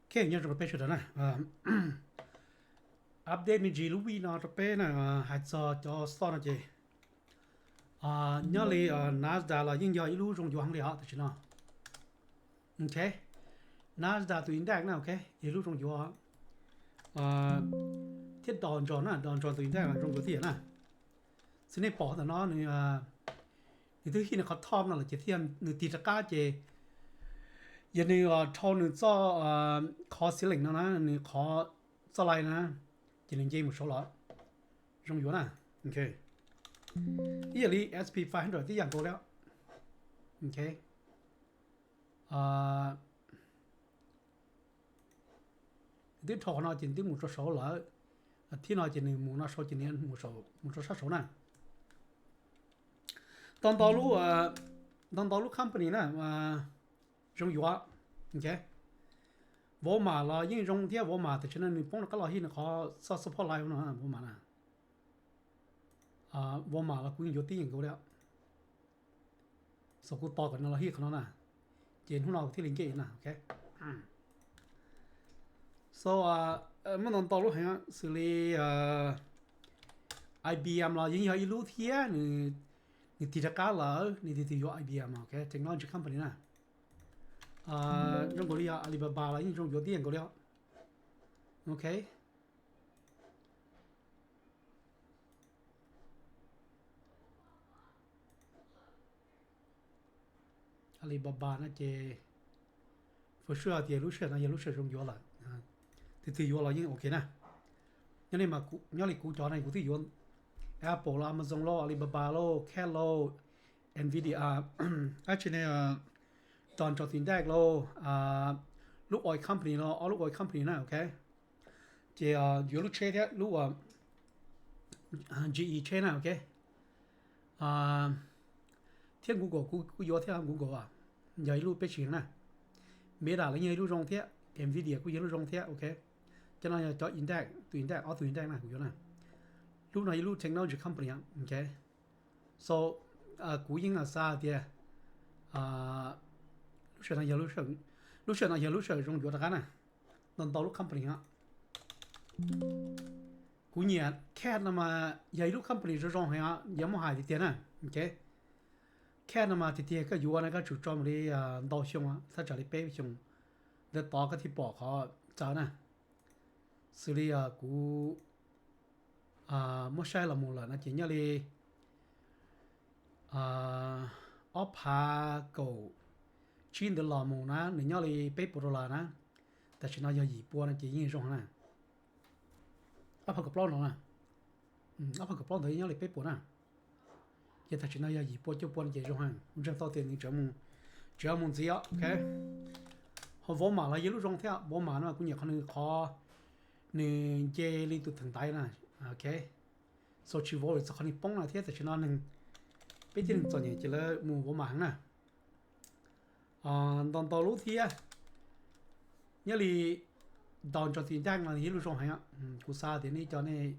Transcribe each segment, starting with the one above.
Ok, nyob zoo rau peb sawv daws na. Update me ntsis lub week no rau peb na, hais txog cov stock no ces nyob li Nasdaq los yeej yog ib lub zoo yuav heev li os tam sim no. Ok, Nasdaq tus index na, ok, yog ib lub zoo yuav thiab Dow Jones na, Dow Jones tus index zoo yuav tiag na. Xwb nej pom ntawm no nws, nws twb hit nws qhov top no lawm ces thiaj nws tig rov qab ces yog nws dhau nws txoj qhov ceiling no na, nws qhov txoj lais na, ces nws nce mus saud los zoo yuav na. Ok, ib yam li S P five hundred tib yam nkaus li. Ok, twb dhau qhov no ces nws twb mus rau saud lawm, thiab no ces nws mus no saud ces nws mus rau sab saud na. Ntau ntau lub, ntau ntau lub company na zoo yuav. Ok, Walmart los yeej zoo thiab, Walmart tam sim no nws poob rov qab los hit nws qhov txoj support line no, Walmart na. Walmart los kuv yeej yuav tib yam nkaus li. Xav kuv tos kom nws los hit qhov no na, ces hnub no kuv thiaj li nce na. Ok, so muaj ntau ntau lub heev xws li I B M los yeej yog ib lub thiab, nws tig rov qab lawm, nws tig tig yuav I B M, ok, technology company na. Zoo nkaus li yog Alibaba los yeej zoo yuav tib yam nkaus li. Ok, Alibaba no ces for sure tias lub sij hawm no yog lub sij hawm zoo yuav lawm. Tus twg yuav los yeej ok na. Nyob li mas, nyob li kuv cov no kuv twb yuav Apple los, Amazon los, Alibaba los, Cat los, Nvidia, actually, Dow Jones Index los, lub oil company los, ob lub oil company na, ok. Ces yuav lub tsheb thiab lub G E tsheb na, ok. Thiab Google kuv yuav thiab, Google yog ib lub peb tsis heev na. Meta los yog ib lub zoo thiab, Nvidia kuj yog lub zoo thiab, ok. Cov no yog cov index, tus index, ob tug index na kuv yuav na. Lub no yog lub technology company, ok. So kuv yeej xav tias lub sij hawm no yog lub sij hawm zoo yuav rov qab na. Ntau ntau lub company os. Kuv nyiam Cat no mas yog ib lub company zoo zoo heev os, yuav muab hais tiag tiag na, ok. Cat no mas tiag tiag koj yuav na koj tsum tso mus li ntau xyoo, thaj tsam li peb xyoo ntawd tod koj thiaj pom qhov txawv na. Xws li kuv muab saib los mus lawm no ces nyob li ob phav kaum tsib ntawd los mus na nws nyob li peb puas dollar na, tam sim no yog yim pua no ces yeej zoo na. Ob phav kaum plaub no na, ob phav kaum plaub ntawd nyob li peb puas na, ces tam sim no yog yim pua cuaj pua no ces zoo heev, ntseeg tau tias nws tseem mus ntxiv os, ok. Ho Walmart los yog lub zoo thiab, Walmart no kuv nyiam qhov nws qhov nws nce li tus theem ntaiv na, ok. So tsis vov txog qhov nws poob no thiab tam sim no nws, peb tib neeg txom nyem ces lawv mus Walmart heev na. Ntau ntau lub thiab, nyob li Dow Jones Index no yog lub zoo heev, kuv xav tias nej cov nej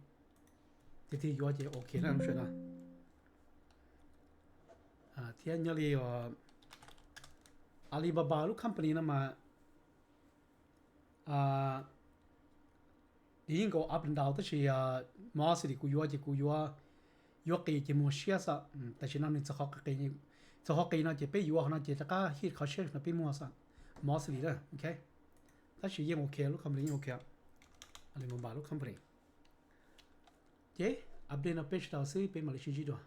tiag tiag yuav ces ok na lub sij hawm no. Thiab nyob li Alibaba lub company no mas yeej nkaus up and down tab sis mostly kuv yuav ces kuv yuav, yuav qis ces muag siab xwb, tam sim no nws txog qhov qis no ces peb yuav qhov no ces rov qab hit qhov siab no peb muag xwb, mostly na, ok. Tab sis yeej ok, lub company yeej ok, Alibaba lub company. Ces update no peb sawv daws xwb, peb mam li sib ntsib dua.